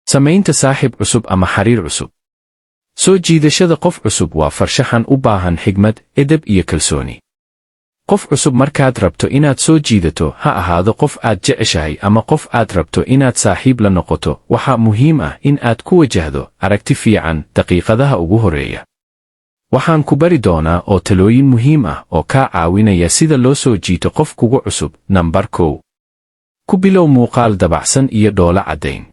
Samaynta saaxiib cusub ama xiriir cusub. Soo jiidashada qof cusub waa farshaxan u baahan xigmad, edeb iyo kalsooni. Qof cusub markaad rabto inaad soo jiidato, ha ahaado qof aad jeceshahay ama qof aad rabto inaad saaxiib la noqoto, waxaa muhiim ah in aad ku wajahdo aragti fiican daqiiqadaha ugu horreeya. Waxaan ku bari doonaa oo talooyin muhiim ah oo kaa caawinaya sida loo soo jiito qof kugu cusub. Nambar 1: ku bilow muuqaal dabacsan iyo dhoola caddayn.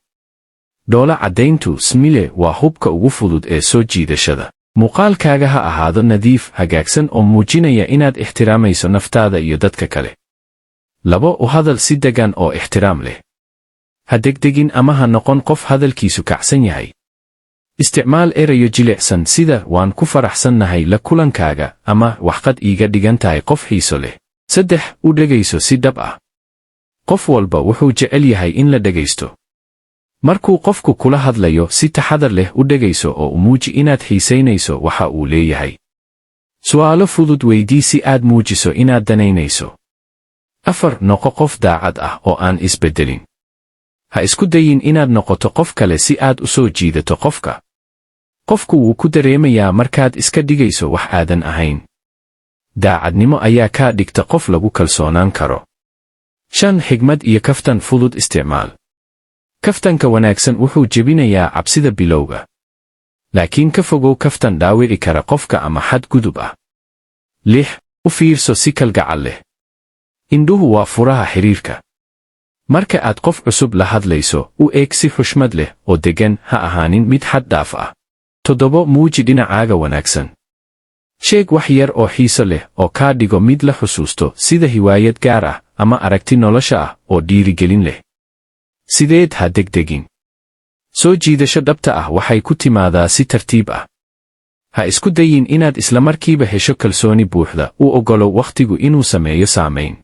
Dhoola caddayntu, smile, waa hubka ugu fudud ee soo jiidashada. Muuqaalkaaga ha ahaado nadiif, hagaagsan oo muujinaya inaad ixtiraamayso naftaada iyo dadka kale. 2: u hadal si degan oo ixtiraam leh. Ha degdegin ama ha noqon qof hadalkiisu kacsan yahay. Isticmaal erayo jilicsan sida "Waan ku faraxsannahay la kulankaaga" ama "Waxqad iiga dhigan tahay qof xiiso leh." 3: u dhegayso si dhab ah. Qof walba wuxuu jecel yahay in la dhegaysto. Markuu qofku kula hadlayo, si taxadar leh u dhegayso oo u muuji inaad xiisaynayso waxa uu leeyahay. Su'aalo fudud weydii si aad muujiso inaad danaynayso. 4: noqo qof daacad ah oo aan isbeddelin. Ha isku dayin inaad noqoto qof kale si aad u soo jiidato qofka. Qofku wuu ku dareemayaa markaad iska dhigayso wax aadan ahayn. Daacadnimo ayaa kaa dhigta qof lagu kalsoonaan karo. 5: xigmad iyo kaftan fudud isticmaal. Kaftanka wanaagsan wuxuu jebinayaa cabsida bilowga, laakiin ka fogow kaftan dhaawici kara qofka ama xad gudub ah. 6: u fiirso si kalgacal leh. Indhuhu waa furaha xiriirka. Marka aad qof cusub la hadlayso, u eeg si xushmad leh oo deggan. Ha ahaanin mid xad dhaaf ah. 7: muuji dhinacaaga wanaagsan. Sheeg wax yar oo xiiso leh oo kaa dhigo mid la xusuusto, sida hiwaayad gaar ah ama aragti nolosha ah oo dhiirigelin leh. 8: ha degdegin. Soo jiidasho dhabta ah waxay ku timaadaa si tartiib ah. Ha isku dayin inaad islamarkiiba hesho kalsooni buuxda. U oggolow wakhtigu inuu sameeyo saamayn.